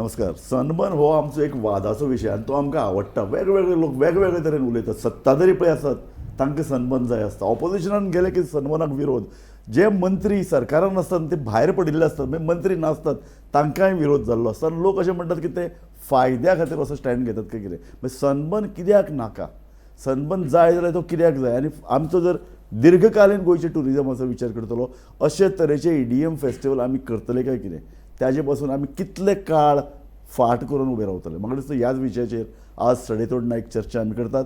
नमस्कार. सनबर्न हो आमचो एक वादाचो विशय आनी तो आमकां आवडटा. वेगवेगळे लोक वेगवेगळे तरेन उलयतात. सत्ताधारी पळय आसात तांकां सनबर्न जाय आसता, ऑपोजिशनान गेले की सनबर्नाक विरोध. जे मंत्री सरकारान आसतात ते भायर पडिल्ले आसतात, म्हणजे मंत्री नासतात तांकांय विरोध जाल्लो आसता आनी लोक अशें म्हणटात की ते फायद्या खातीर असो स्टँड घेतात काय कितें. मागीर सनबर्न कित्याक नाका, सनबर्न जाय जाल्यार तो कित्याक जाय आनी आमचो जर दीर्घकालीन गोंयचे ट्युरिजमाचो विचार करतलो अशे तरेचे ईडीएम फेस्टिवल आमी करतले काय कितें, ताजे पासून आमी कितले काळ फाट करून उबे रावतले. म्हाका दिसता ह्याच विशयाचेर आज सडेतोड नायक चर्चा आमी करतात.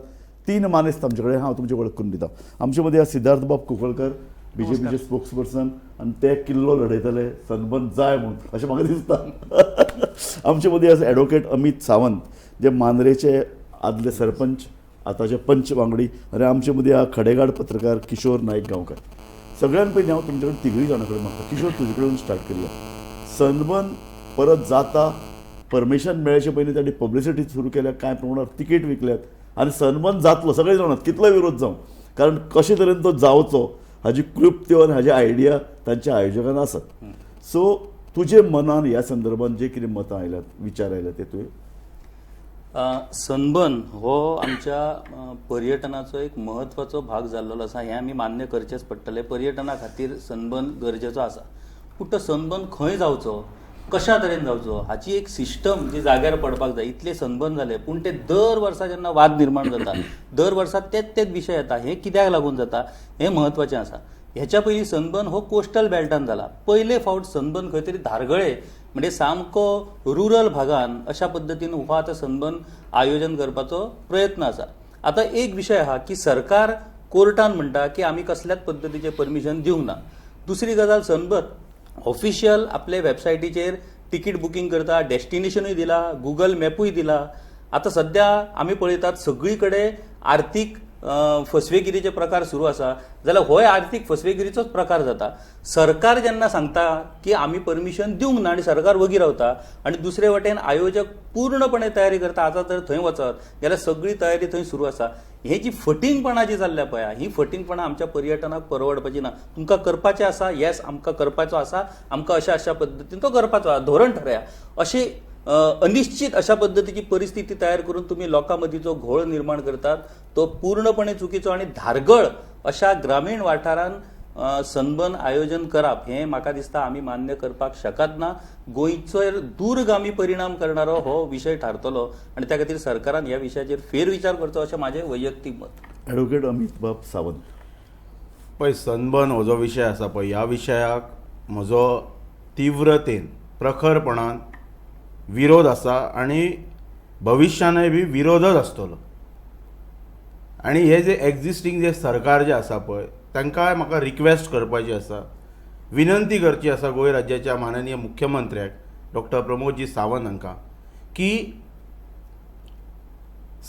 तीन मानेस्त आमचे कडेन, हांव तुमची वळख करून दिता. आमचे मदीं आसा सिद्धार्थ बाब कुंकळकर, बीजेपीचे स्पोक्स पर्सन आनी ते किल्लो लढयतले सनबर्न जाय म्हणून अशें म्हाका दिसता. आमचे मदीं आसा एडवोकेट अमीत सावंत, जे मांद्रेचे आदले सरपंच, आतांचे पंच वांगडी, आनी आमचे मदीं आहा खडेगाड पत्रकार किशोर नायक गांवकर. सगळ्यान पयलीं हांव तुमचे कडेन तिगूय जाणां कडेन मागता. किशोर, तुजे कडेन स्टार्ट करया. सनबर्न परत जाता, परमिशन मेळचे पयलीं तांणी पब्लिसिटी सुरू केल्या, कांय प्रमाणात तिकेट विकल्यात आनी सनबर्न जातलो सगळे जाणात कितलोय विरोध जावं, कारण कशे तरेन तो जावचो हाजी क्लृप्त्यो आनी हाजी आयडिया तांच्या आयोजकान आसात. सो तुजे मनान ह्या संदर्भात जे कितें मतां आयल्यात, विचार आयल्यात ते तुवें. सनबर्न हो आमच्या पर्यटनाचो एक म्हत्वाचो भाग जाल्लो आसा हें आमी मान्य करचेंच पडटलें. पर्यटना खातीर सनबर्न गरजेचो आसा, पूण तो सनबर्न खंय जावचो, कशा तरेन जावचो हाची एक सिस्टम जी जाग्यार पडपाक जाय. इतले सनबर्न जाले पूण ते दर वर्सा जेन्ना वाद निर्माण जाता, दर वर्सा तेच तेच विशय येता, हें कित्याक लागून जाता हें म्हत्वाचें आसा. हेच्या पयलीं सनबर्न हो कोस्टल बेल्टान जाला. पयले फावट सनबर्न खंय तरी धारगळे म्हणजे सामको रुरल भागान अशा पद्दतीन हो आतां सनबर्न आयोजन करपाचो प्रयत्न आसा. आतां एक विशय आहा की सरकार कोर्टान म्हणटा की आमी कसल्याच पद्दतीचें परमिशन दिवंक ना. दुसरी गजाल, सनबर्न ऑफिशियल आपले वेबसायटीचेर तिकीट बुकींग करता, डेस्टिनेशनूय दिला, गुगल मॅपूय दिला. आतां सद्या आमी पळयतात सगळी कडेन आर्थीक फसवेगिरीचे प्रकार सुरू आसा, जाल्यार होय आर्थीक फसवेगिरीचोच प्रकार जाता. सरकार जेन्ना सांगता की आमी परमिशन दिवंक ना आनी सरकार वगी रावता आनी दुसरे वटेन आयोजक पूर्णपणे तयारी करता, आतां तर थंय वचत जाल्यार सगळी तयारी थंय सुरू आसा. हे जी फटींगपणां जी चल्ल्या पळय, ही फटींगपणां आमच्या पर्यटनाक परवडपाची ना. तुमकां करपाचें आसा, येस आमकां करपाचो आसा, आमकां अशा अशा पद्दतीन तो करपाचो आसा, धोरण ठरया. अशी अनिश्चित अशा पद्दतीची परिस्थिती तयार करून तुमी लोकां मदीं जो घोळ निर्माण करतात तो पूर्णपणे चुकीचो आनी धारगळ अशा ग्रामीण वाठारान सनबर्न आयोजन करप हें म्हाका दिसता आमी मान्य करपाक शकत ना. गोंयचेर दूरगामी परिणाम करणारो हो विशय थारतलो आनी त्या खातीर सरकारान ह्या विशयाचेर फेरविचार करचो अशें म्हाजें वैयक्तीक मत. एडवोकेट अमीत बाब सावंत. पळय, सनबर्न हो जो विशय आसा पळय, ह्या विशयाक म्हजो तीव्रतेन प्रखरपणान विरोध आसा आनी भविश्यानय बी विरोधच आसतलो. आनी हे जे एग्जिस्टींग जे सरकार जे आसा पळय, तांकां म्हाका रिक्वेस्ट करपाची आसा, विनंती करची आसा गोंय राज्याच्या माननीय मुख्यमंत्र्याक डॉक्टर प्रमोदजी सावंत हांकां की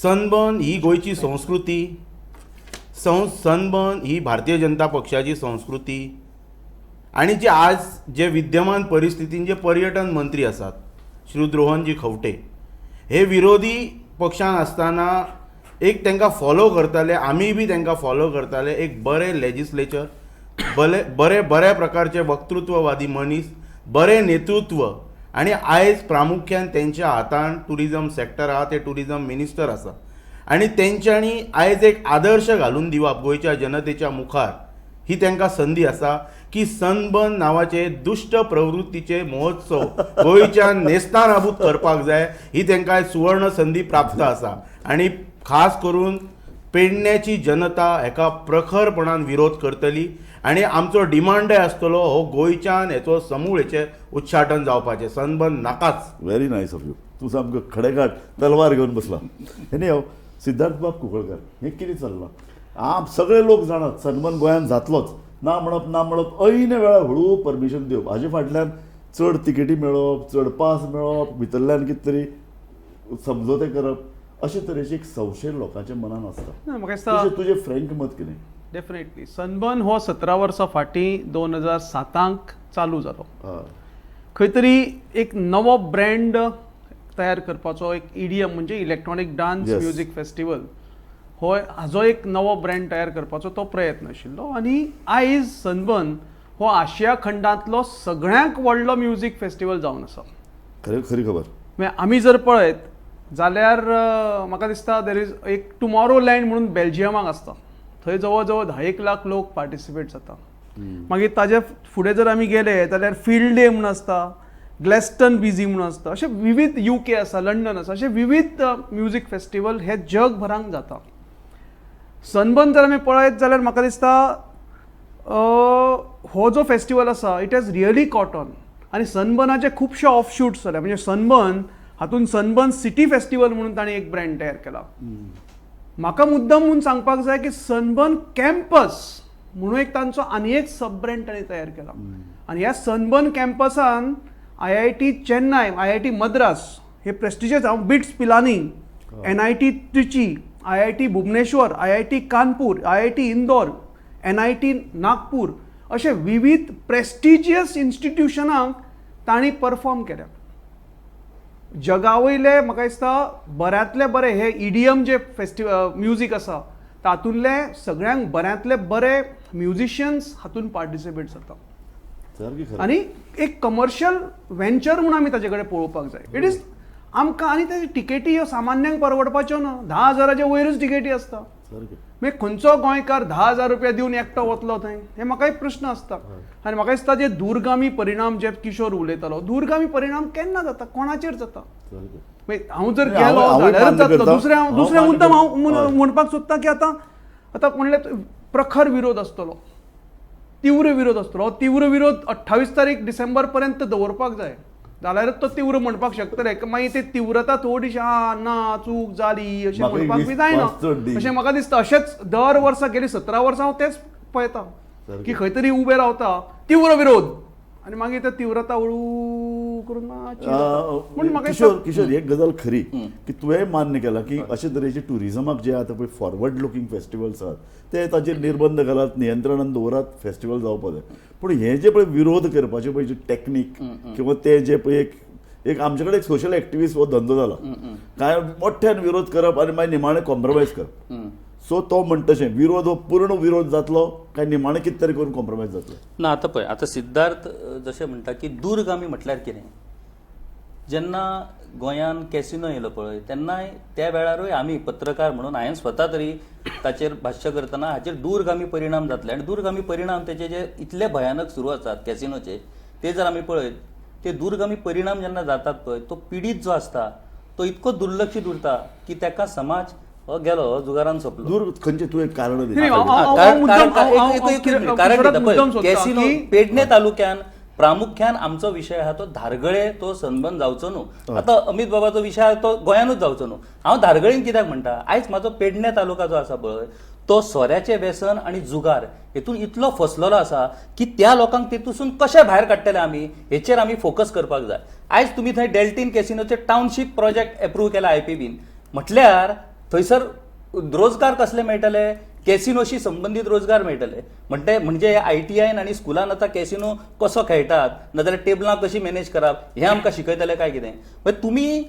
सनबर्न ही गोंयची संस्कृती, सनबर्न ही भारतीय जनता पक्षाची संस्कृती आनी जे आज जे विद्यमान परिस्थितीन जे पर्यटन मंत्री आसात श्री रोहनजी खंवटे हे विरोधी पक्षान आसतना एक तांकां फॉलो करताले, आमी बी तांकां फॉलो करताले. एक बरें लेजिस्लेचर, बरे बरे बऱ्या प्रकारचे वक्तृत्ववादी मनीस, बरें नेतृत्व आनी आयज प्रामुख्यान तेंच्या हातान ट्युरिजम सेक्टर आहा, ते ट्युरिजम मिनिस्टर आसा आनी तेंच्यांनी आयज एक आदर्श घालून दिवप गोंयच्या जनतेच्या मुखार ही तांकां संदी आसा की सनबर्न नांवाचे दुश्ट प्रवृत्तीचे महोत्सव गोंयच्या नेस्तानाबूत करपाक जाय. ही तांकां सुवर्ण संदी प्राप्त आसा आनी खास करून पेडण्याची जनता हेका प्रखरपणान विरोध करतली आनी आमचो डिमांडय आसतलो हो गोंयच्यान हेचो समूळ हेचें उच्चाटन जावपाचें. सनबर्न नाकाच. Very nice of you. तूं सामको खडेगाठ तलवार घेवन बसला. आनी हांव सिद्धार्थ बाब कुंकळकर, हें कितें चल्लां? आम सगळे लोक जाणात सनबर्न गोंयांत जातलोच. ना म्हणप ना म्हणप, ऐन वेळार हळू परमिशन दिवप, हाजे फाटल्यान चड तिकेटी मेळोवप, चड पास मेळोवप, भितरल्यान कितें तरी समजोते करप, अशे तरेचे एक संशय लोकांच्या मनान आसता. ना, म्हाका दिसता तुजें फ्रेंक मत कितें? डेफिनेटली, सनबर्न हो 17 वर्सां फाटीं 2007क चालू जालो. खंय तरी एक नवो ब्रँड तयार करपाचो, एक ईडीएम म्हणजे इलेक्ट्रॉनीक डान्स म्युजीक फेस्टिवल हो हाजो एक नवो ब्रँड तयार करपाचो तो प्रयत्न आशिल्लो आनी आयज सनबर्न हो आशिया खंडांतलो सगळ्यांत व्हडलो म्युजीक फेस्टिवल जावन आसा. खरी खरी खबर. म्हणजे आमी जर पळयत जाल्यार म्हाका दिसता there is एक टुमॉरो लँड म्हणून बेल्जियमाक आसता, थंय जवळ जवळ 10 लाख लोक पार्टिसिपेट जाता. मागीर ताजे फुडें जर आमी गेले जाल्यार फिल्ड डे म्हणून आसता, ग्लॅस्टन बिजी म्हणून आसता, अशे विविध UK आसा, लंडन आसा, अशे विविध म्युजीक फेस्टिवल हे जगभरांक जाता. सनबर्न जर आमी पळयत जाल्यार म्हाका दिसता हो जो फेस्टिवल आसा it has really caught on. आनी सनबर्नाचे खुबशे ऑफशूट्स जाले, म्हणजे सनबर्न हातून सनबर्न सिटी फेस्टिवल म्हणून ताणें एक ब्रँड तयार केला. म्हाका मुद्दम म्हूण सांगपाक जाय की सनबर्न कॅम्पस म्हणून एक तांचो आनी एक सब ब्रँड ताणें तयार केला. आनी ह्या सनबर्न कॅम्पसान IIT Chennai, IIT Madras हे प्रेस्टिजियस, हांव BITS Pilani, NIT Trichy, IIT Bhubaneswar, IIT Kanpur, IIT Indore, NIT Nagpur अशे विविध प्रेस्टिजियस इन्स्टिट्युशनांक तांणी परफॉर्म केल्या. जगा वयले म्हाका दिसता बऱ्यांतले बरे हे EDM जे फेस्टिवल म्युजीक आसा तातूंतले सगळ्यांक बऱ्यांतले बरे म्युजिशियन्स हातून पार्टिसिपेट जाता. आनी एक कमर्शियल वेंचर म्हणून आमी ताजे कडेन पळोवपाक जाय. It is आमकां आनी ताची टिकेटी ह्यो सामान्यांक परवडपाच्यो ना, 10,000 वयरूच टिकेटी आसता. मागीर खंयचो गोंयकार 10,000 रुपया दिवन एकटो वतलो थंय, हे म्हाका एक प्रश्न आसता. आनी म्हाका दिसता जे दूरगामी परिणाम जे किशोर उलयतालो, दूरगामी परिणाम केन्ना जाता, कोणाचेर जाता? मागीर हांव जर गेलो जाल्यारच जातलो. दुसरें मुद्दम हांव म्हणपाक सोदता की आतां आतां म्हणलें प्रखर विरोध आसतलो, तीव्र विरोध आसतलो. तीव्र विरोध 28 तारीख डिसेंबर पर्यंत दवरपाक जाय, जाल्यारच तो तीव्र म्हणपाक शकतले. मागीर ती तीव्रता थोडीशी ना चूक जाली अशें म्हणपाक बी जायना अशें म्हाका दिसता. अशेंच दर वर्सा गेली 17 वर्सां हांव तेच पळयता की खंय तरी उबे रावता तीव्र विरोध आनी मागीर ते तीव्रता हळू करून पूण किशोर किशोर एक गजाल खरी की तुवें मान्य केला की अशे तरेचे टुरिजमाक जे आतां पळय फॉरवर्ड लुकींग फेस्टिवल्स आसात ते ताचेर निर्बंध घालात, नियंत्रणान दवरात, फेस्टिवल जावपाक जाय. पूण हे जे पळय विरोध करपाचे पळय जे टॅक्नीक किंवा ते जे पळय एक आमचे कडेन एक सोशल एक्टिविस्ट हो धंदो जाला, काय मोठ्यान विरोध करप आनी मागीर निमाणें कॉम्प्रोमायज करप. सो तो म्हणटा तशें विरोध हो पूर्ण विरोध जातलो काय निमाणें कितें तरी करून कॉम्प्रोमायज जातलो ना? आतां पळय, आतां सिद्धार्थ जशें म्हणटा की दूरगामी म्हटल्यार कितें, जेन्ना गोंयान कॅसिनो येयलो पळय तेन्नाय त्या वेळारूय आमी पत्रकार म्हणून हांवें स्वता तरी ताचेर भाश्य करतना हाचेर दूरगामी परिणाम जातले. आनी दूरगामी परिणाम तेचे जे इतले भयानक सुरू आसात कॅसिनोचे, ते जर आमी पळयत ते दूरगामी परिणाम जेन्ना जातात पळय तो पिडीत जो आसता तो इतको दुर्लक्षीत उरता की ताका समाज हो गेलो, हो जुगारान सोंपलो. दूर खंयचें तूं एक कारण कारण कॅसिनो पेडणे तालुक्यान प्रामुख्यान आमचो विशय आहा तो धारगळे तो सनबर्न जावचो न्हू. आतां अमित बाबाचो विशय आहा तो गोंयानूच जावचो न्हू. हांव धारगळेन कित्याक म्हणटा, आयज म्हाजो पेडणे तालुका जो आसा पळय तो सोऱ्याचें व्यसन आनी जुगार हेतून इतलो फसलेलो आसा की त्या लोकांक तेतूसून कशें भायर काडटले आमी हेचेर आमी फोकस करपाक जाय. आयज तुमी थंय डेल्टीन कॅसिनोचे टावनशीप प्रोजेक्ट एप्रूव केला IPBन, म्हटल्यार थंयसर रोजगार कसले मेळटले, कॅसिनोशी संबंदीत रोजगार मेळटले. म्हणटे म्हणजे ITIन आनी स्कुलान आतां कॅसिनो कसो खेळटात नाजाल्यार टेबलां कशी मॅनेज करप हें आमकां शिकयतले काय कितें? मागीर तुमी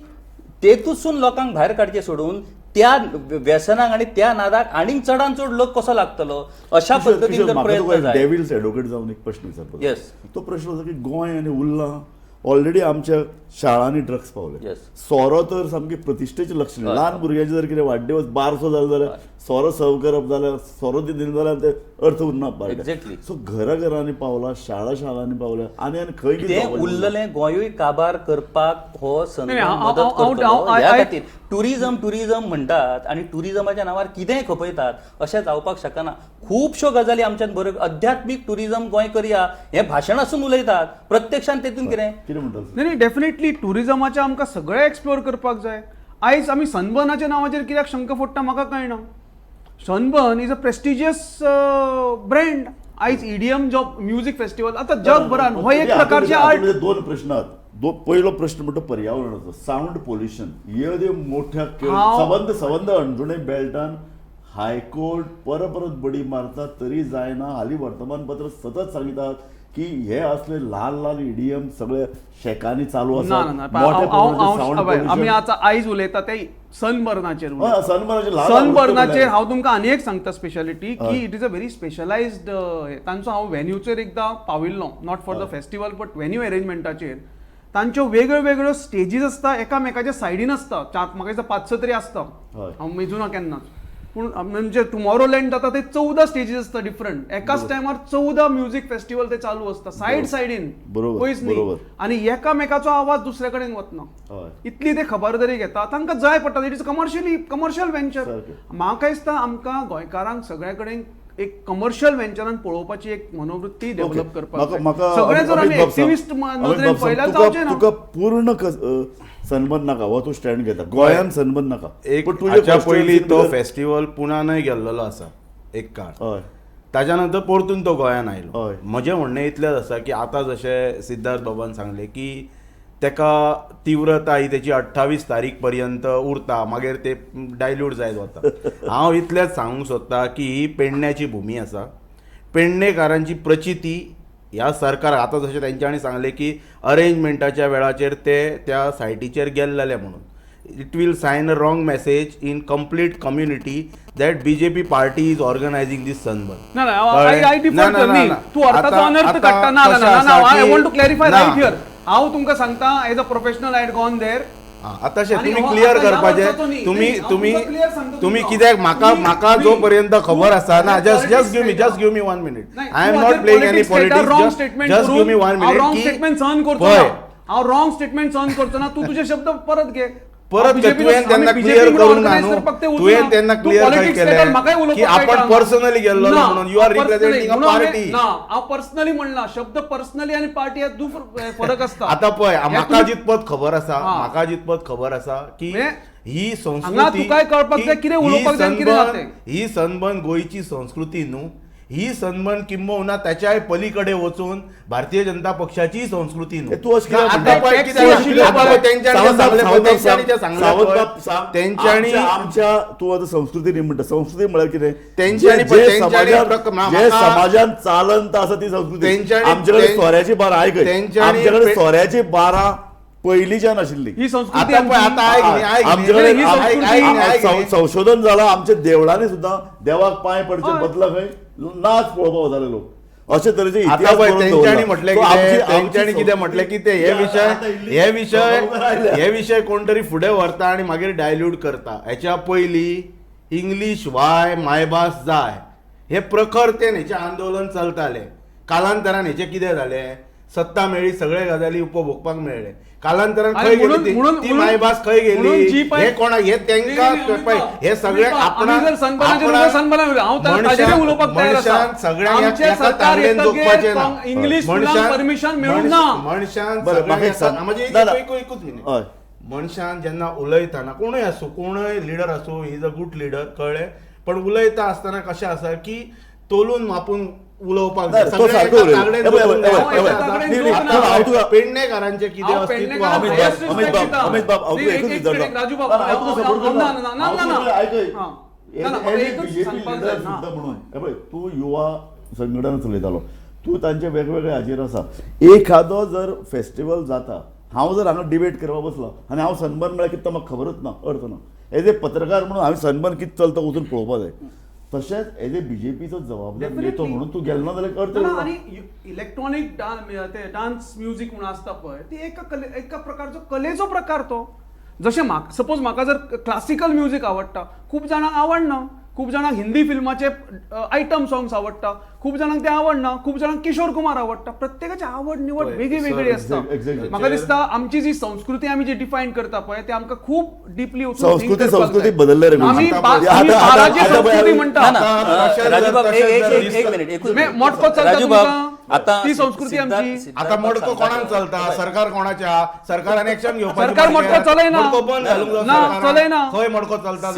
तेतूसून लोकांक भायर काडचें सोडून त्या व्यसनाक आनी त्या नादाक आनीक चडान चड लोक कसो लागतलो अशा पद्दतीन जर प्रयत्न जाय. डेविल्स एडवोकेट जावन एक प्रश्न विचारपाक, येस, तो प्रश्न आसा की गोंय आनी उरलां ऑलरेडी आमच्या शाळांनी ड्रग्स पावले, सोरो तर सामकी प्रतिश्ठेचें लक्षण. ल्हान भुरग्यांचे जर कितें वाडदिवस बारसो जालो जाल्यार सोरो सर्व करप जाल्यार सोरो दिलो जाल्यार ते अर्थ उरना. एक्झॅक्टली. सो घरा घरांनी पावला, शाळा शाळांनी पावल्या आनी आनी खंय कितें उरलें गोंयूय काबार करपाक हो संदर्भ मदत करतलो. ह्या खातीर टुरिजम टुरिजम म्हणटात आनी टुरिजमाच्या नांवार कितेंय खपयतात अशें जावपाक शकना. खुबश्यो गजाली आमच्यान बऱ्यो, अध्यात्मीक टुरिजम गोंय करया हें भाशण आसून उलयतात, प्रत्यक्षान तेतून कितें कितें म्हणटा? नाही, डेफिनेटली टुरिजमाचें आमकां सगळें एक्सप्लोर करपाक जाय. आयज आमी सनबर्नाच्या नांवाचेर कित्याक शंक फोडटा म्हाका कळना. Sunburn is a prestigious brand. आयज EDM जो म्युजीक फेस्टिवल आतां जगभरान हो एक प्रकारचे आर्ट. दोन प्रश्न आहात. पहिलो प्रश्न म्हणटा पर्यावरणाचो, सावंड पोल्युशन. हे मोठ्या संबंद संबंद अंजुणे बेल्टान हायकोर्ट परत परत बडी मारता तरी जायना. हालीं वर्तमानपत्र सतत सांगतात की हे असले ल्हान ल्हान EDM सगळे शेकांनी चालू आसा. आमी आतां आयज उलयता ते सनबर्नाचेर. सनबर्नाचेर हांव तुमकां आनी एक सांगता स्पेशालिटी की it is a very specialised. तांचो हांव व्हेन्यूचेर एकदां पाविल्लो, not for the festival but venue अरेंजमेंटाचेर. तांच्यो वेगळ्यो वेगळ्यो स्टेजीस आसता, एकामेकाच्या सायडीन आसता. चार, म्हाका दिसता 5-6 तरी आसता, हांव मेजुना केन्नाच. पूण म्हणजे टुमॉरो लँड जाता ते 14 स्टेजीस आसता डिफरंट, एकाच टायमार 14 म्युजीक फेस्टिवल ते चालू आसता सायड सायडीन, पयस न्ही, आनी एकामेकाचो आवाज दुसऱ्या कडेन वतना, इतली ते खबरदारी घेता. तांकां जाय पडटा, it is commercial venture. म्हाका दिसता आमकां गोंयकारांक सगळ्या कडेन एक कमर्शियल वेंचरान पळोवपाची एक मनोवृत्ती डेव्हलप करपाक जाय. सगळे जर आमी एक्टिविस्ट नदरेन पळयल्यार जावचें ना. तुका पूर्ण सनबर्न नाका हो तूं स्टँड घेता, गोंयान सनबर्न नाका. एक हाच्या पयलीं तो फेस्टिवल पुण्यानय गेल्लो आसा एक काळ, ताच्या नंतर परतून तो गोंयान आयलो. म्हजें म्हणणें इतलेंच आसा की आतां जशें सिद्धार्थ बाबान सांगलें की तेका तीव्रता ही तेची 28 तारीख पर्यंत उरता, मागीर ते डायल्यूट जायत वता. हांव इतलेंच सांगूंक सोदता की ही पेडण्याची भुमी आसा, पेडणेकारांची प्रचिती ह्या सरकार आतां जशें तेंच्यांनी सांगलें की अरेंजमेंटाच्या वेळाचेर ते त्या सायटीचेर गेल्ले म्हणून, it will sign a wrong message in complete community that BJP party is organising this sunburn. ना ना, I differ. तूं अर्थाचो अनर्थ काडटा. ना ना ना, I want to clarify right here. हांव तुमकां सांगता, as a professional I had gone there. आतां तुमी क्लियर करपाचें, तुमी तुमी तुमी कित्याक म्हाका म्हाका जो पर्यंत खबर आसा ना, just just give me, just give me 1 minute. I am not playing any politics, just give me 1 minute. Wrong statement सहन करचो ना, हांव रॉंग स्टेटमेंट सहन करचो ना. तूं तुजे शब्द परत घे, परत तुवें तेन्ना क्लियर करूंक ना न्हू, तुवें तेन्ना क्लियर केलें की आपण पर्सनली गेल्लो म्हणून, you are representing a party. ना, हांव पर्सनली म्हणला, शब्द पर्सनली आनी पार्टी ह्या फरक आसता. आतां पळय, म्हाका जितपत खबर आसा, म्हाका जितपत खबर आसा की ही संस्कृती तुकाय कळपाक जाय, कितें उलोवपाक जाय, कितें जाता. ही सनबर्न गोंयची संस्कृती न्हू, ही सनबर्न किंबहुना त्याच्याय पलीकडे वचून भारतीय जनता पक्षाची संस्कृती न्हू. तेंच्यांनी आमच्या तूं आतां संस्कृती न्ही म्हणटा, संस्कृती म्हळ्यार कितें? तेंच्यांनी समाजान चालंत आसा ती संस्कृती. आमचे कडेन सोऱ्याची बारां, आयक, आमचे कडेन सोऱ्याची बारां पयलींच्यान आशिल्ली ही संस्कृती. आमचे कडेन संशोधन जालां, आमच्या देवळांनी सुद्दां देवाक पांय पडचे बदला खंय नाच पळोवपाक वताले लोक, अशे तरेचे इतिहास. तेंच्यांनी म्हटलें, तेंच्यांनी कितें म्हटलें की ते हे विशय हे विशय हे विशय कोण तरी फुडें व्हरता आनी मागीर डायल्यूट करता. हेच्या पयलीं इंग्लीश वाय मायभास जाय हे प्रखरतेन हेचें आंदोलन चलतालें. कालांतरान हेचें कितें जालें, सत्ता मेळ्ळी, सगळे गजाली उपभोगपाक मेळ्ळे. कालांतरान खंय गेली ती मायभास, खंय गेली हे कोणा हे तेंकां हे सगळे आपणाक मनशान सगळ्यांक जोखपाचें ना. मनशान एकूच मिनीट, मनशान जेन्ना उलयतना कोणूय आसूं, कोणूय लिडर आसूं, he is a good leader, कळ्ळें, पण उलयता आसतना कशें आसा की तोलून मापून उलोवपाक जाय. पेडणेकारांचें कितें अस्तित्व. म्हणून तूं युवा संघटना चलयतालो, तूं तांचे वेगवेगळे हाजेर आसा. एखादो जर फेस्टिवल जाता, हांव जर हांगा डिबेट करपाक बसलो आनी हांव सनबर्न म्हळ्यार कितें म्हाका खबरूच ना, अर्थ ना. एज ए पत्रकार म्हणून हांवें सनबर्न कितें चलता वचून पळोवपाक जाय. तशेंच एज ए बीजेपीचो जबाबदार नेतो म्हणून तूं गेलो ना जाल्यार अर्थ ना. आनी इलेक्ट्रॉनीक डान्स म्युजीक म्हणून आसता पळय, ती एका प्रकारचो कलेचो प्रकार तो. जशें म्हाका सपोज म्हाका जर क्लासिकल म्युजीक आवडटा, खूब जाणांक आवडना, खूब जाणांक हिंदी फिल्माचे आयटम सॉंग्स आवडटा, खूब जाणांक ते आवडना, खूब जाणांक किशोर कुमार आवडटा. प्रत्येकाची आवड निवड वेगळी वेगळी आसता. म्हाका दिसता आमची जी संस्कृती आमी जी डिफायन करता पळय, ते आमकां खूब डिपली संस्कृती संस्कृती बदलले रे. आमी संस्कृती म्हणटा. एक मिनिट, मटको चलता आता ती संस्कृती आमची. आता मडको कोणाक चलता? सरकार कोणाच्या? सरकारान एक्शन घेवपाक. सरकार मडको चलयना, मडको बंद घालूंक ना, चलयना. खंय मडको चलता?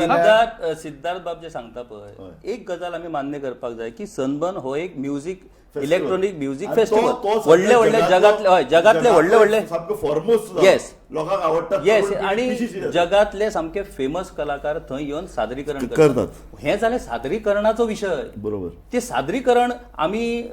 सिद्धार्थ बाब जे सांगता पळय, एक गजाल आमी मान्य करपाक जाय की सनबर्न हो एक म्युजीक, इलेक्ट्रॉनिक म्युजीक फेस्टिवल, व्हडले व्हडले जगातले, हय, जगातले व्हडले व्हडले फॉरमोस्ट, येस, लोकांक आवडटा, येस, आणि जगातले सामके फेमस कलाकार थंय येवन सादरीकरण करतात. हे जालें सादरीकरणाचो विशय. बरोबर. ते सादरीकरण आमी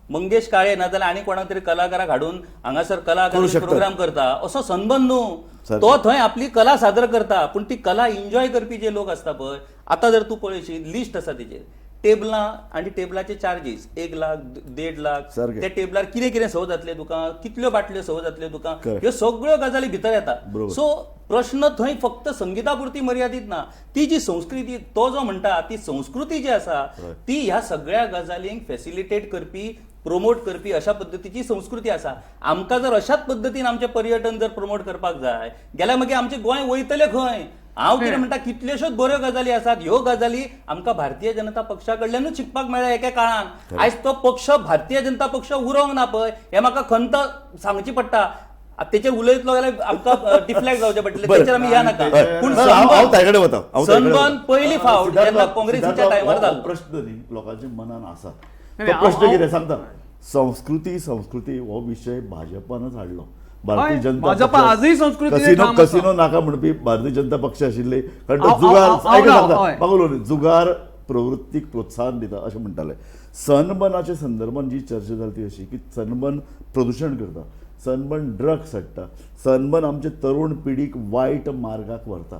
मंगेश काळे ना जाल्यार आनी कोणाक तरी कलाकाराक हाडून हांगासर कलाकार प्रोग्राम करता असो सनबर्न न्हू. तो थंय आपली कला सादर करता, पूण ती कला एन्जॉय करपी जे लोक आसता पळय, आतां जर तूं पळयशी लिस्ट आसा तेजेर, टेबलां आनी टेबलाचे चार्जीस 1 लाख 1.5 लाख, सारकें. त्या टेबलार कितें कितें सव जातलें तुका, कितल्यो बाटल्यो सव जातल्यो तुका, Correct. ह्यो सगळ्यो गजाली भितर येता. बरोबर. सो प्रश्न थंय फक्त संगिता पुरती मर्यादीत ना, ती जी संस्कृती तो जो म्हणटा ती संस्कृती जी आसा ती ह्या सगळ्या गजालींक फेसिलिटेट करपी, प्रोमोट करपी अशा पद्दतीची संस्कृती आसा. आमकां जर अशाच पद्दतीन आमचें पर्यटन जर प्रोमोट करपाक जाय गेल्यार मागीर आमचें गोंय वयतलें खंय? हांव कितें म्हणटा, कितल्योश्योच बऱ्यो गजाली आसात, ह्यो गजाली आमकां भारतीय जनता पक्षा कडल्यानूच शिकपाक मेळ्ळ्या एका काळान. आयज तो पक्ष भारतीय जनता पक्ष उरोंक ना पळय, हें म्हाका खंत सांगची पडटा. तेचेर उलयतलो जाल्यार आमकां डिफ्लेक्ट जावचें पडटलें, बरें. तेचेर आमी या नाका. पूण ना, हांव ताचे वता, हांव ताचे सनबर्न पयली फावट सिद्धार्थ जेन्ना बाब, काँग्रेसीच्या सिद्धार्थ बाब, टायमार हो जालो. प्रश्न न्ही लोकांच्या मनान आसा, नाही, तो प्रश्न हांव- कितें सांगता, संस्कृती संस्कृती हो विशय भाजपानच हाडलो. भारतीय हय, जनता भाजपा पक्ष- आजूय संस्कृतीचेर कसिनो ठाम आसा. कसिनो नाका म्हणपी भारतीय जनता पक्ष आशिल्ले, कारण तो हांव- जुगार हांव- हांव आयका ना, सांगता हय. म्हाका उलोवं दी, जुगार प्रवृत्तीक प्रोत्साहन दिता अशें म्हणटाले. सनबर्नाच्या संदर्भान जी चर्चा जाली ती अशी की सनबर्न प्रदुशण करता, सनबर्न ड्रग्स हाडटा, सनबर्न आमचे तरुण पिढीक वायट मार्गाक व्हरता.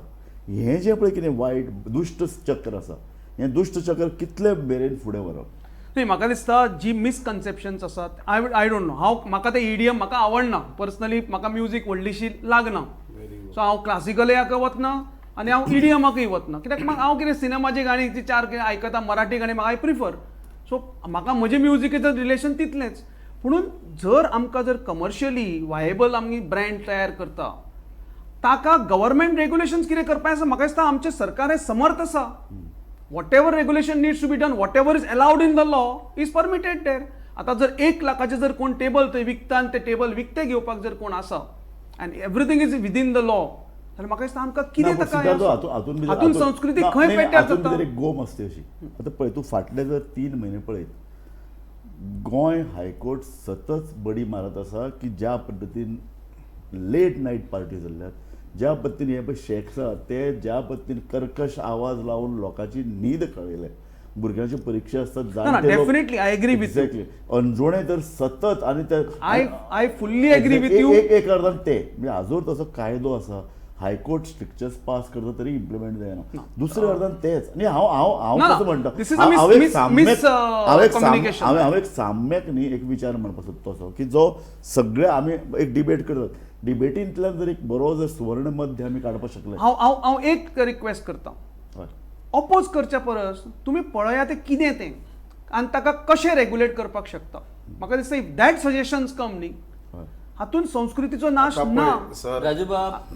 हें जें पळय कितें वायट दुश्ट चक्र आसा, हें दुश्ट चक्र कितले मेरेन फुडें व्हरप? न्ही, म्हाका दिसता जी मिसकन्सेप्शन्स आसात, I don't know, हांव म्हाका ते ईडीएम म्हाका आवडना पर्सनली, म्हाका म्युजीक व्हडलीशी लागना, सो हांव क्लासिकलयाक वतना आनी हांव ईडीएमाकूय वतना, कित्याक म्हाका हांव कितें सिनेमाची गाणी ती चार कितें आयकता, मराठी गाणी म्हाका I prefer. सो म्हाका म्हजें म्युजिकेचें रिलेशन तितलेंच. पुणून जर आमकां जर कमर्शियली वायबल आमी ब्रँड तयार करता ताका गव्हर्मेंट रेग्युलेशन्स कितें करपाक आसा, म्हाका दिसता आमचें सरकार हें समर्थ आसा. Whatever regulation needs to be done, whatever is allowed in the law is permitted there. आतां जर 1 लाखाचें जर कोण टेबल थंय विकता आनी तें टेबल विकतें घेवपाक जर कोण आसा and everything is within the law, जाल्यार म्हाका दिसता आमकां कितें ना, पूण ताका सिद्धार्थ, हातून भितर- हातून संस्कृती ना, खंय नाही, पेड्ड्यार हातून जाता? भितर एक गोम आसता अशी. आतां पळय तूं फाटले जर 3 म्हयने पळयत, गोंय हायकोर्ट सतत बडी मारत आसा की ज्या पद्दतीन लेट नायट पार्टी जाल्ल्यात, ज्या पद्दतीन हे पळय शेक्स आहा ते ज्या पद्दतीन कर्कश आवाज लावन लोकांची न्हीद खळयले, भुरग्यांच्यो परिक्षा आसतात, जाणटे लोक- definitely, I agree with you. Exactly. Anjuna तर सतत आनी ते I fully agree with you. एक एक अर्दान ते म्हणजे आजून तसो कायदो आसा, हायकोर्ट स्ट्रिक्चर्स पास करता तरी इम्प्लिमेंट जायना. दुसऱ्या अर्दान तेच न्ही, हांव हांव हांव ना, ना. कसो म्हणटा, This is a हांव एक साम्यक- mis- हांव एक साम- communication. हांव एक साम्यक न्ही एक विचार म्हणपाक सोदता असो की जो सगळे आमी एक डिबेट करतात, डिबेटींतल्यान जर एक बरो जर सुवर्ण मध्य आमी काडपाक शकले. हांव हांव हांव एक रिक्वेस्ट करता, हय. ऑपोज करच्या परस तुमी पळया तें कितें तें आनी ताका कशें रेग्युलेट करपाक शकता. म्हाका दिसता if that suggestions कम न्ही, हय. हातून संस्कृतीचो नाश आता ना. पळय, सर राजूबाब,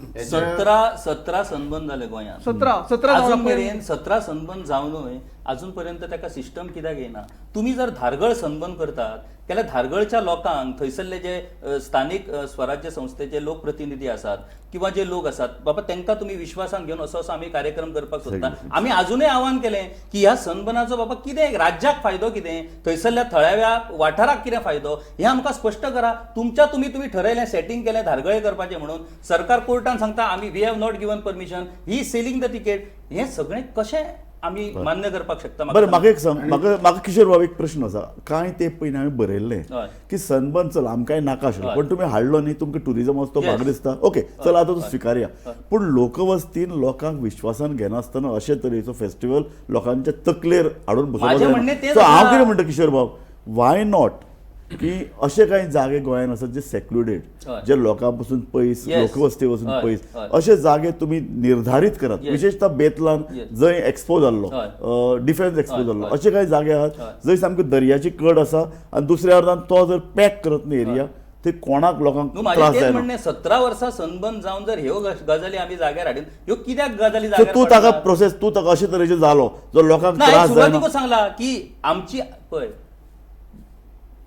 17 सनबर्न जाले गोंयांत, 17 अजून जावन मेरेन 17 सनबर्न जावनूय अजून पर्यंत ताका सिस्टम कित्याक येना? तुमी जर धारगळ सनबर्न करतात जाल्यार धारगळच्या लोकांक थंयसरले जे स्थानीक स्वराज्य संस्थेचे लोकप्रतिनिधी आसात किंवा जे लोक आसात बाबा तांकां तुमी विश्वासान घेवन असो असो आमी कार्यक्रम करपाक सोदता. आमी आजुनूय आव्हान केलें की ह्या सनबर्नाचो बाबा कितें राज्याक फायदो, कितें थंयसरल्या थळाव्या वाठाराक कितें फायदो, हें आमकां स्पश्ट करा. तुमच्या तुमी तुमी ठरयलें, सेटींग केलें धारगळे करपाचें म्हणून, सरकार कोर्टान सांगता आमी we have not given permission, he selling the ticket, हें सगळें कशें आमी मान्य करपाक शकता? बरें, म्हाका एक सांग, म्हाका म्हाका किशोर बाब एक प्रश्न आसा. कांय ते पयलीं हांवें बरयल्लें हय. की सनबर्न चल आमकांय नाका आशिल्लो, हय. पण तुमी हाडलो न्ही, तुमकां टुरिजमाचो तो Yes. भाग दिसता, ओके चल आतां तो हय. स्विकारया, पूण लोकवस्तीन लोकांक विश्वासान घेनासतना अशे तरेचो फेस्टिवल लोकांच्या तकलेर हाडून म्हाजें बसोवपाक म्हणणें जायना. तेंच सो हांव आसा. कितें म्हणटा किशोर बाब, why not की अशे कांय जागे गोंयांत आसात जे सेक्लुडेड, हय. जे लोकां पसून पयस, Yes. लोकवस्ती पसून हय. पयस हय. अशे जागे तुमी निर्धारीत करात. Yes. विशेषतः बेतलान Yes. जंय एक्सपो जाल्लो, हय. डिफेन्स एक्सपो हय, जाल्लो, हय. अशे कांय जागे आहात हय. जंय सामकी दर्याची कड आसा आनी दुसऱ्या अर्दान तो जर पॅक करत न्ही एरिया, ते कोणाक लोकांक न्हू, म्हाजें त्रास तेंच जायना. म्हणणें, 17 वर्सां सनबर्न जावन जर ह्यो गजाली आमी जाग्यार हाडीन, ह्यो कित्याक गजाली सो जाग्यार तूं ताका पडनात? प्रोसेस, तूं ताका अशे तरेचे जालो जो लोकांक ना, हांवें त्रास जायना. सुरवातीकूच सांगला की आमची पळय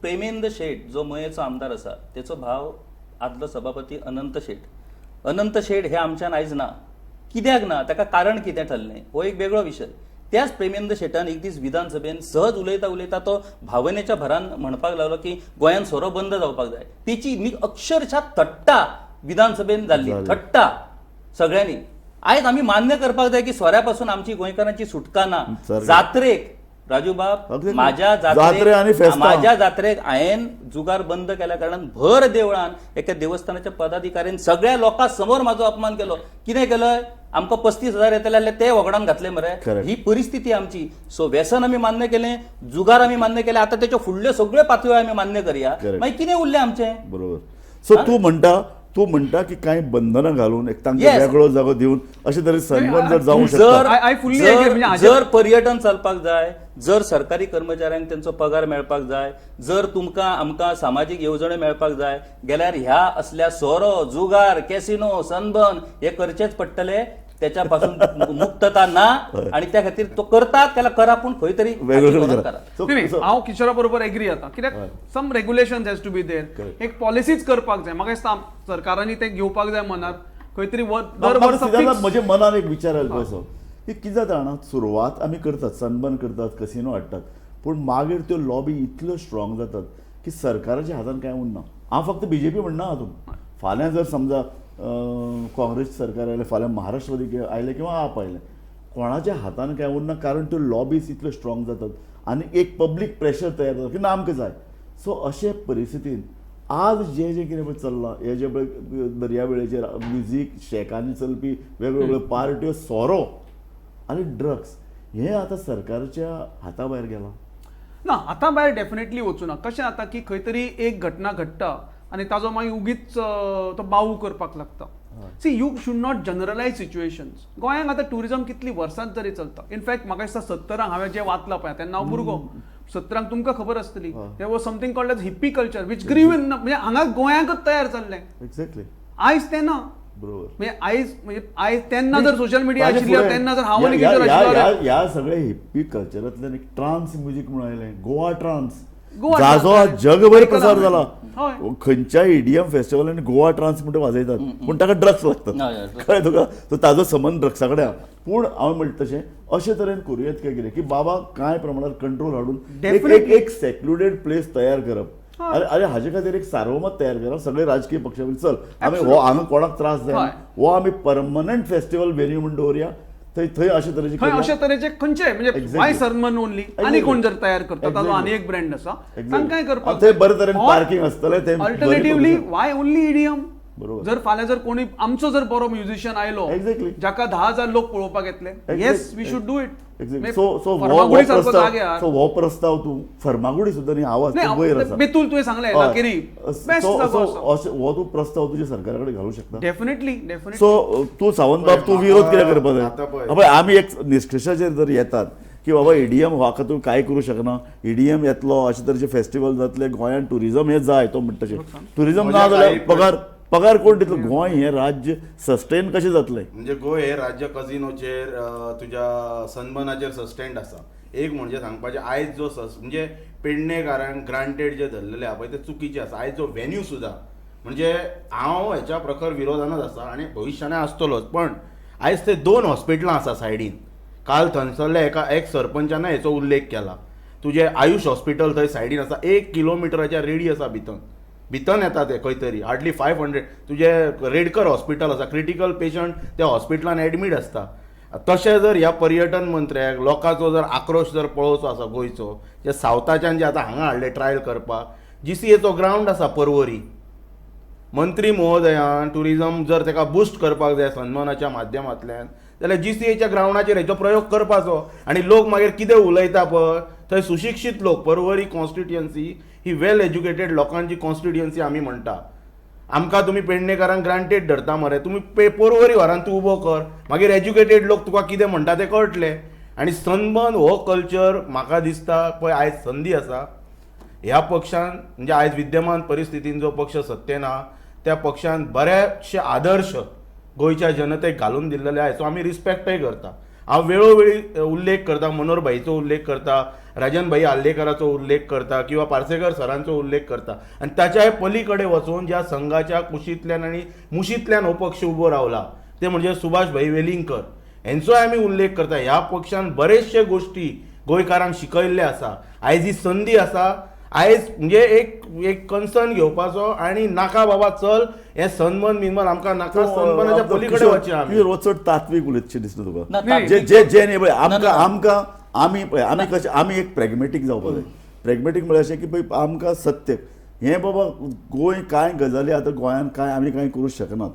प्रेमेंद्र शेट जो मयेचो आमदार आसा तेचो भाव आदलो सभापती अनंत शेट, अनंत शेट हे आमच्यान आयज ना, कित्याक ना ताका कारण कितें ठरलें हो एक वेगळो विशय. त्याच प्रेमेंद्र शेटान एक दीस विधानसभेन सहज उलयता उलयता तो भावनेच्या भरान म्हणपाक लागलो की गोंयांत सोरो बंद जावपाक जाय. तेची अक्षरशः थट्टा विधानसभेन जाल्ली, थट्टा सगळ्यांनी. आयज आमी मान्य करपाक जाय की सोऱ्या पासून आमची गोंयकारांची सुटका ना. जात्रेक राजूबाब, माझ्या जात्रे आनी फेस्तां. माझ्या जात्रेक हांवें जुगार बंद केल्या कारणान भर देवळान एका देवस्थानाच्या पदाधिकाऱ्यान सगळ्या लोकां समोर म्हाजो अपमान केलो. कितें केलंय? आमकां 35,000 येतले जाल्यार ते वगडान घातले मरे. Correct. ही परिस्थिती आमची. सो व्यसन आमी मान्य केलें, जुगार आमी मान्य केलें, आतां तेच्यो फुडल्यो सगळ्यो पातळ्यो आमी मान्य करया. Correct. मागीर कितें उरलें आमचें? बरोबर. सो तू म्हणटा की कांय बंधनां घालून एक तांकां Yes. वेगळो जागो दिवन अशे तरेन सनबर्न जर जावंक शकता. I fully agree. म्हणजे हाजेर- जर पर्यटन चलपाक जाय, जर सरकारी कर्मचाऱ्यांक तेंचो पगार मेळपाक जाय, जर तुमकां आमकां सामाजीक येवजण्यो मेळपाक जाय गेल्यार ह्या असल्या सोरो, जुगार, कॅसिनो, सनबर्न हे करचेच पडटले. त्याच्या पासून मुक्तता ना आणि त्या खातीर तो करता त्याला करा, पूण खंय तरी वेगळं करा. करा. So- नाही, so- हांव किशोरा बरोबर एग्री जाता कित्याक some regulation has to be there. Correct. एक पॉलिसीच करपाक जाय. म्हाका दिसता सरकारांनी ते घेवपाक जाय मनार खंय तरी दर म्हाका वर्सा सिद्धार्थ fix- म्हज्या मनान एक विचार आयलो असो की कितें जाता जाणा, सुरवात आमी करतात, सनबर्न करतात, कसिनो हाडटात, पूण मागीर त्यो लॉबी इतल्यो स्ट्रॉंग जातात की सरकाराच्या हातान कांय उरना. हांव फक्त बीजेपी म्हणना हातूंत. फाल्यां जर समजा काँग्रेस सरकार आयलें, फाल्यां महाराष्ट्रवादी आयलें किंवा आप आयलें, कोणाच्या हातान कांय उरना, कारण त्यो लॉबीज इतल्यो स्ट्रॉंग जातात आनी एक पब्लीक प्रेशर तयार जाता की ना आमकां जाय. सो अशे परिस्थितीन आज जे जे कितें पळय चल्लां, हे जे पळय दर्यावेळेचेर म्युजीक शॅकांनी चलपी वेगवेगळ्यो पार्ट्यो, सोरो आनी ड्रग्स, हें आतां सरकारच्या हाता भायर गेलां. ना, हाता भायर डेफिनेटली वचूं ना. कशें जाता की खंय तरी एक घटना घडटा आनी ताजो मागीर उगीच तो बाऊ करपाक लागता. See, you should not generalise situations. गोंयांक आतां ट्युरिजम कितली वर्सां तरी चलता. इनफॅक्ट म्हाका दिसता 70 हांवें जें वाचलां पळय, तेन्ना हांव भुरगो, 70 तुमकां खबर आसतली, there was something called as hippie culture which grew in, म्हणजे हांगा गोंयांकच तयार जाल्लें. एक्झॅक्टली. आयज तें ना. बरोबर. म्हणजे आयज तेन्ना जर सोशल मिडिया आशिल्ली, तेन्ना जर हांव आनी किशोर आशिल्लो, ह्या सगळे हिप्पी कल्चरांतल्यान एक ट्रान्स म्युजीक म्हणून आयलें, गोवा ट्रान्स, गोवा जाजो ट्रान्स. जगभर प्रसार हय. जाला. खंयच्याय ईडीएम फेस्टिवलांनी गोवा ट्रान्स म्हणटा वाजयतात, पूण ताका ड्रग्स लागतात. कळ्ळें तुका? सो ताजो संबंद ड्रग्सा कडेन आहा. पूण हांव म्हणटा तशें अशे तरेन करूं येत काय कितें की बाबा कांय प्रमाणात कंट्रोल हाडून एक- Definitely. एक सेक्लुडेड प्लेस तयार करप, अरे हाजे खातीर एक सार्वमत तयार करप सगळे राजकीय पक्षा, चल आमी हो हांगा कोणाक त्रास जायना, हो आमी परमनंट फेस्टिवल व्हेन्यू म्हूण दवरया, थंय थंय अशे तरेचे थंय करूया. अशे तरेचे खंयचे म्हणजे Exactly. वाय सरमन ओनली, आनी कोण जर तयार करता ताजो Exactly. आनी एक ब्रँड आसा, Exactly. तांकांय करपाक आनी थंय बरे तरेन parking आसतलें, थंय बरी alternatively pollution. Y only EDM. बरोबर. जर फाल्यां जर कोणी आमचो जर बरो म्युझिशियन आयलो Exactly. जाका 10,000 लोक पळोवपाक येतले, yes we should do it. Exactly. So so हो फर्मागुडी सारको प्रस्ताव, जाग्यार सो हो प्रस्ताव तूं फर्मागुडी सुद्दां न्ही, आवाज नाही, तो वयर आसा. बेतूल तुवें सांगलें, हय. लाकेरी बेस्ट सो जागो सो आसा. अशें हो तूं प्रस्ताव तुज्या सरकारा कडेन घालूं शकता. Definitely, definitely. सो तूं सावंत बाब, तूं पळय, विरोध कित्याक करपाक आतां जाय? पळय. पळय, आमी एक निश्कर्शाचेर जर येतात की बाबा ईडीएम हाका तूं कांय करूं शकना, ईडीएम येतलो, अशे तरेचे फेस्टिवल जातले, गोंयांत ट्युरिजम हें जाय, तो म्हणटा तशें ट्युरिजम ना म्हज्या जाल्यार काही पगार कोण दितलो? गोंय हें राज्य सस्टेन कशें जातलें? म्हणजे गोंय हे राज्य कजिनोचेर, तुज्या सनबर्नाचेर सस्टेन्ड आसा. एक म्हणजे सांगपाचें, आयज जो म्हणजे पेडणेकारांक ग्रांटेड जे धरलेले आहा पळय ते चुकीचे आसा. आयज जो व्हेन्यू सुद्दां, म्हणजे हांव हेच्या प्रखर विरोधानच आसा आनी भविश्यानय आसतलोच, पण आयज ते 2 हॉस्पिटलां आसा सायडीन. काल थंयसरल्या एका एक सरपंचान हेचो उल्लेख केला. तुजें आयुश हॉस्पिटल थंय सायडीन आसा, 1 किलोमिटराच्या रेडियस आसा भितर भितर येता ते खंय तरी हार्डली 500. तुजें रेडकर हॉस्पिटल आसा, क्रिटिकल पेशंट त्या हॉस्पिटलान एडमीट आसता. तशें जर ह्या पर्यटन मंत्र्याक लोकांचो जर आक्रोश जर पळोवचो आसा गोंयचो, जे सावथाच्यान जे आतां हांगा हाडले ट्रायल करपाक, GCAचो ग्रावंड आसा परवरी, मंत्री महोदयान ट्युरिजम जर ताका बुस्ट करपाक जाय सन्मानाच्या माध्यमांतल्यान जाल्यार GCAच्या ग्रावंडाचेर हेचो प्रयोग करपाचो. आनी लोक मागीर कितें उलयता पळय, थंय सुशिक्षीत लोक, परवरी कॉन्स्टिट्युयन्सी ही वेल एज्युकेटेड लोकांची कॉन्स्टिट्युयन्सी आमी म्हणटा. आमकां तुमी पेडणेकारांक ग्रांटेड धरता मरे, तुमी परवरी व्हरान तूं उबो कर, मागीर एज्युकेटेड लोक तुका कितें म्हणटा तें कळटलें. आनी सनबर्न हो कल्चर म्हाका दिसता पळय आयज संदी आसा ह्या पक्षान, म्हणजे आयज विद्यमान परिस्थितीन जो पक्ष सत्तेन आहा त्या पक्षान बरेचशे आदर्श गोंयच्या जनतेक घालून दिल्लेले आहा, सो आमी रिस्पेक्टय करता. हांव वेळोवेळी उल्लेख करता, मनोहर भाईचो उल्लेख करता, राजन भाई आर्लेकराचो उल्लेख करता किंवा पार्सेकर सरांचो उल्लेख करता. आनी ताच्याय पलीकडे वचून ज्या संघाच्या कुशींतल्यान आनी मुशींतल्यान हो पक्ष उबो रावला ते म्हणजे सुभाष भाई वेलिंगकर हेंचोय आमी उल्लेख करता. ह्या पक्षान बरेचशे गोश्टी गोंयकारांक शिकयल्ले आसा. आयज ही संदी आसा, आयज म्हणजे एक एक कन्सर्न घेवपाचो आनी नाका बाबा चल हे सनबर्न बिनबर्न आमकां नाका, सनबर्नाच्या पलीकडे वचचें आमी. चड तात्वीक उलयतशें दिसता तुका. ना, जे जे जे न्ही पळय आमकां ना. आमकां आमी पळय आमी कशें आमी एक प्रॅग्मेटीक जावपाक जाय. प्रॅग्मेटीक म्हळ्यार अशें की पळय आमकां सत्य हें बाबा गोंय कांय गजाली आतां गोंयांत कांय आमी कांय करूंक शकनात.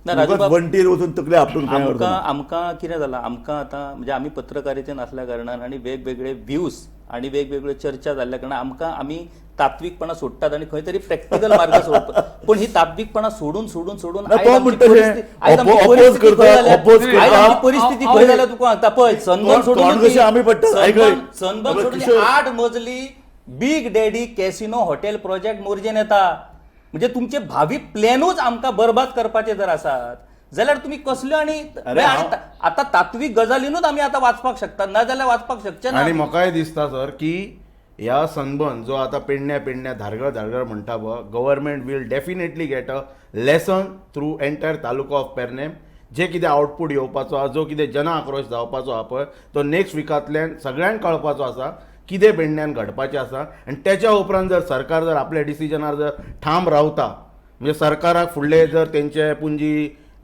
ना, राजू उगाच बाब, वण्टीर वचून तकले आपटून कांय अर्थ आमकां ना. आमकां कितें जालां, आमकां आतां म्हणजे आमी पत्रकारितेन आसल्या कारणान आनी वेगवेगळे व्ह्यूज आनी वेगवेगळ्यो चर्चा जाल्ल्या कारणान आमकां आमी तात्विकपणां सोडटात आनी खंय तरी प्रॅक्टिकल मार्ग सोडटा. पूण ही तात्विकपणां सोडून सोडून सोडून ना, आयज तो आमची म्हणटा तशें, परिस्थिती- आयज आमची oppose परिस्थिती खंय करता, जाल्या? oppose आयज करता. आमची परिस्थिती खंय जाल्या तुका सांगता पळय, सनबर्न तोंड- सोडून तोंड कशें आमी पडटात, आयक रे. सनबर्न अबे, सोडून किशोर. 8 मजली big daddy casino hotel project मोरजेन येता. म्हणजे तुमचे भावी प्लॅनूच आमकां बरबाद करपाचे जर आसात जाल्यार तुमी कसल्यो आनी अरे आनी हांव- आतां तात्वीक गजालीनूच आमी आतां वाचपाक शकता, ना जाल्यार वाचपाक शकचे ना. आनी म्हाकाय दिसता सर की ह्या सनबर्न जो आतां पेडण्या पेडण्या धारगळ धारगळ म्हणटा पळय, government will definitely get a lesson through entire taluka of Pernem. जे कितें आउटपूट येवपाचो आहा, जो कितें जन आक्रोश जावपाचो आहा पळय, तो नेक्स्ट विकांतल्यान सगळ्यांक कळपाचो आसा कितें पेडण्यान घडपाचें आसा. आनी तेच्या उपरांत जर सरकार जर आपल्या डिसिजनार जर ठाम रावता, म्हणजे सरकाराक फुडले जर तेंचे पुंजी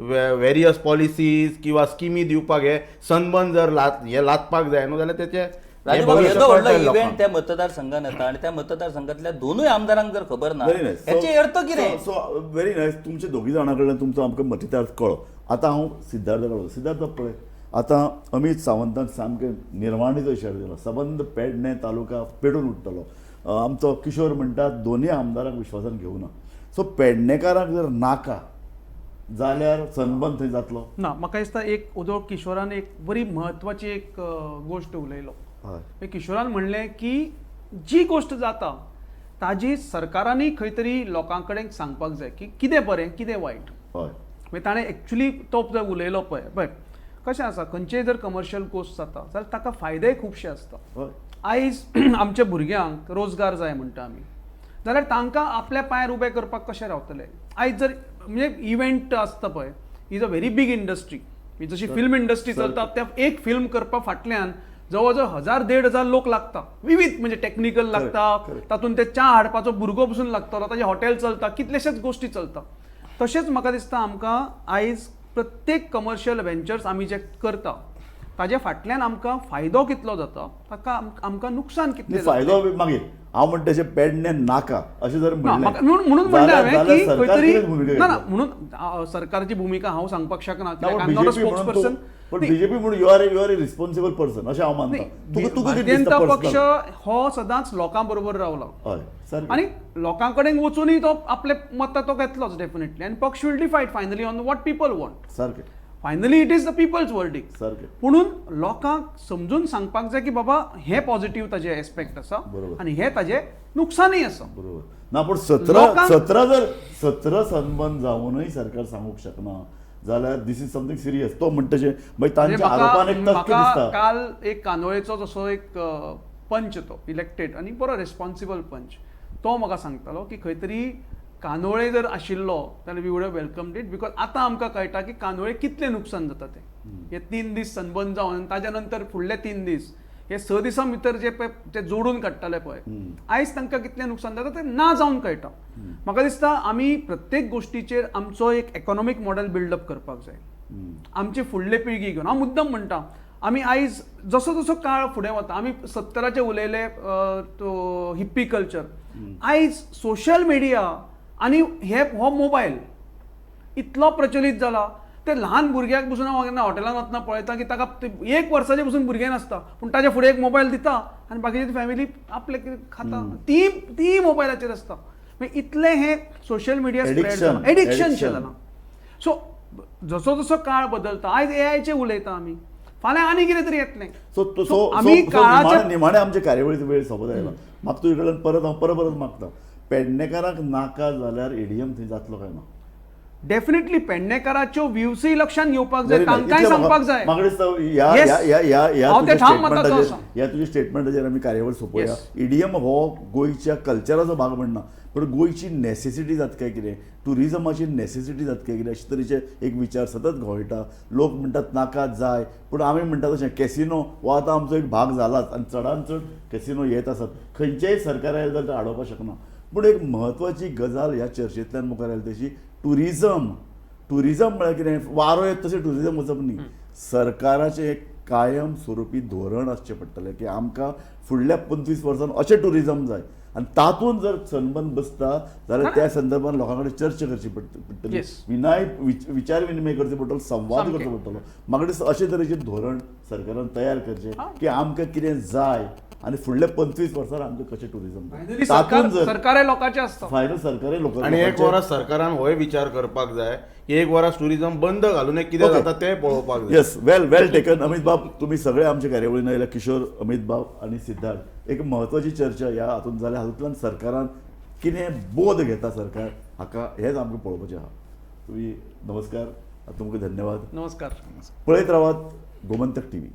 वेरियस पॉलिसीज किंवा स्किमी दिवपाक हे सनबर्न जर हे लादपाक जाय न्हू जाल्यार तेचे हे राजू बाब, भविश्य येदो व्हडलो कळटलें इव्हेंट लोकांक. त्या मतदारसंघान येता आनी त्या मतदारसंघातल्या दोनूय आमदारांक जर खबर ना, व्हेरी नायस. हेचे अर्थ कितें? So very nice. तुमच्या दोगी जाणां कडल्यान तुमचो आमकां मतितार्थ कळ्ळो. आतां हांव सिद्धार्थ कळ्ळो. सिद्धार्थ पळय, आतां अमीत सावंतान सामकें निर्वाणीचो इशारो दिलो, सबंद पेडणे तालुका पेटून उठतलो. आमचो किशोर म्हणटा दोनूय आमदारांक विश्वासान घेवना. सो पेडणेकारांक जर नाका जाल्यार सनबर्न थंय जातलो. ना, म्हाका दिसता एक उदो किशोरान एक बरी म्हत्वाची एक गोश्ट उलयलो. हय. किशोरान म्हणलें की जी गोश्ट जाता ताजी सरकारांनी खंय तरी लोकां कडेन सांगपाक जाय की कितें बरें कितें वायट. हय. मागीर ताणें एक्चुली तो जर उलयलो पळय, पळय कशें आसा, खंयचेय जर कमर्शियल गोश्ट जाता जाल्यार ताका फायदेय खुबशे आसता. हय. आयज आमच्या भुरग्यांक रोजगार जाय म्हणटा आमी, जाल्यार तांकां आपल्या पांयार उबें करपाक कशें रावतले? आयज जर म्हणजे इव्हेंट आसता पळय, is a very big industry. जशी फिल्म इंडस्ट्री चलता, त्या एक फिल्म करपा फाटल्यान जवळ जवळ 1000-1500 लोक लागता, विविध म्हणजे टॅक्निकल लागता, तातूंत ते च्या हाडपाचो भुरगो पसून लागतलो, ताजें हॉटेल चलता, कितलेशेच गोश्टी चलता. तशेंच म्हाका दिसता आमकां आयज प्रत्येक कमर्शियल व्हेंचर्स आमी जे करता ताजे फाटल्यान आमकां फायदो कितलो जाता, ताका आमकां नुकसान कितलें जाता. फायदो मागीर हांव म्हणटा तशें पेडणे नाका अशें जर म्हणून म्हणलें हांवें की खंय तरी ना ना म्हणून सरकारची भुमिका हांव सांगपाक शकना, पण बीजेपी म्हणून you are a responsible person अशें हांव मानता. तुका भारतीय जनता पक्ष हो सदांच लोकां बरोबर रावला आनी लोकां कडेन वचूनय तो आपले मतां तो घेतलोच डेफिनेटली, आनी पक्ष will decide finally on what people want. सारकें. Finally it is the people's verdict. सारकें. पुणून लोकांक समजून सांगपाक जाय की बाबा हे पॉझिटिव्ह ताजे एस्पेक्ट आसा आनी हे ताजे नुकसानय आसा. बरोबर ना, पूण 17 सनबर्न जावनूय सरकार सांगूंक शकना जाल्यार this is something serious. तो म्हणटा तशें मागीर तांच्या आरोपान एक तथ्य दिसता. काल एक कांदोळेचो जसो एक पंच, तो इलेक्टेड आनी बरो रिस्पॉन्सिबल पंच, तो म्हाका सांगतालो की खंय तरी कांदोळे जर आशिल्लो जाल्यार we would have welcomed it, because आतां आमकां कळटा की कांदोळे कितलें नुकसान जाता तें. हे 3 दीस सनबर्न जावन ताज्या नंतर फुडले 3 दीस हे 6 दिसां भितर जे पळय ते जोडून काडटाले पळय, आयज तांकां कितलें नुकसान जाता तें ना जावन कळटा. म्हाका दिसता आमी प्रत्येक गोश्टीचेर आमचो एक इकॉनॉमीक मॉडेल बिल्डअप करपाक जाय, आमची फुडले पिळगी घेवन. हांव मुद्दम म्हणटा, आमी आयज जसो जसो काळ फुडें वता, आमी 70चे उलयले हिप्पी कल्चर, आयज सोशल मिडिया आनी हे हो मोबायल इतलो प्रचलीत जाला, ते ल्हान भुरग्याक पसून हांव केन्ना हॉटेलान वतना पळयता की ताका 1 वर्साचें पसून भुरगें नासता, पूण ताच्या फुडें एक मोबायल दिता आनी बाकीची फॅमिली आपले खाता, ती मोबायलाचेर आसता. मागीर इतलें हें सोशल मिडिया स्प्रेड एडिक्शन जालां. सो जसो जसो काळ बदलता, आयज एआयचे उलयता आमी, फाल्यां आनी कितें तरी येतलें. सो आमी निमाणे आमचे कार्यावळीचो वेळ सोंपत आयला. म्हाका तुजे कडल्यान परत हांव परत परत मागता, पेडणेकारांक नाका जाल्यार एडीएम थंय जातलो काय ना? डेफिनेटली पेडणेकाराच्यो व्ह्यूजय लक्षात घेवपाक जाय, तांकांय सांगपाक जाय. म्हाका दिसता ह्या तुज्या स्टेटमेंटाचेर आमी कार्यावळ सोंपोवया. ईडीएम हो गोंयच्या कल्चराचो भाग म्हणना, पूण गोंयची नॅसेसिटी जाता काय कितें, ट्युरिजमाची नॅसेसिटी जाता काय कितें, अशे तरेचे एक विचार सतत घोळटा. लोक म्हणटात नाका जाय, पूण आमी म्हणटात तशें कॅसिनो हो आतां आमचो एक भाग जालाच आनी चडान चड कॅसिनो येत आसात. खंयचेय सरकार आयलें जाल्यार तें आडोवपाक शकना. पूण एक म्हत्वाची गजाल ह्या चर्चेंतल्यान मुखार आयली तशी ट्युरिजम, ट्युरिजम म्हळ्यार कितें, वारो येत तशें ट्युरिजम वचप न्ही. सरकाराचें एक कायम स्वरुपी धोरण आसचें पडटलें की आमकां फुडल्या 25 वर्सान अशें टुरिजम जाय आनी तातूंत जर सनबर्न बसता जाल्यार त्या संदर्भात लोकां कडेन चर्चा करची पडटली, विनाय विचार विनिमय करचो पडटलो, संवाद करचो पडटलो. म्हाका दिसता अशे तरेचें धोरण सरकारान तयार करचें की आमकां कितें जाय आनी फुडल्या 25 वर्सां आमकां कशें टुरिजम जाय. सरकार लोकांचें आसता, फायनल सरकारूय लोकांचें. आनी एक वरां सरकारान होय विचार करपाक जाय की एक वरां टुरिजम बंद घालून कितें जाता तें पळोवपाक जाय. Yes, well well taken Amit बाब. तुमी सगळे आमच्या कार्यावळीन आयल्या, किशोर, अमीत बाब आनी सिद्धार्थ. एक म्हत्वाची चर्चा ह्या हातूंत जाल्या, हातूंतल्यान सरकारान कितें बोध घेता सरकार हाका हेंच आमकां पळोवपाचें आहा. तुमी नमस्कार, तुमकां धन्यवाद. नमस्कार. पळयत रावात गोमंतक टीव्ही.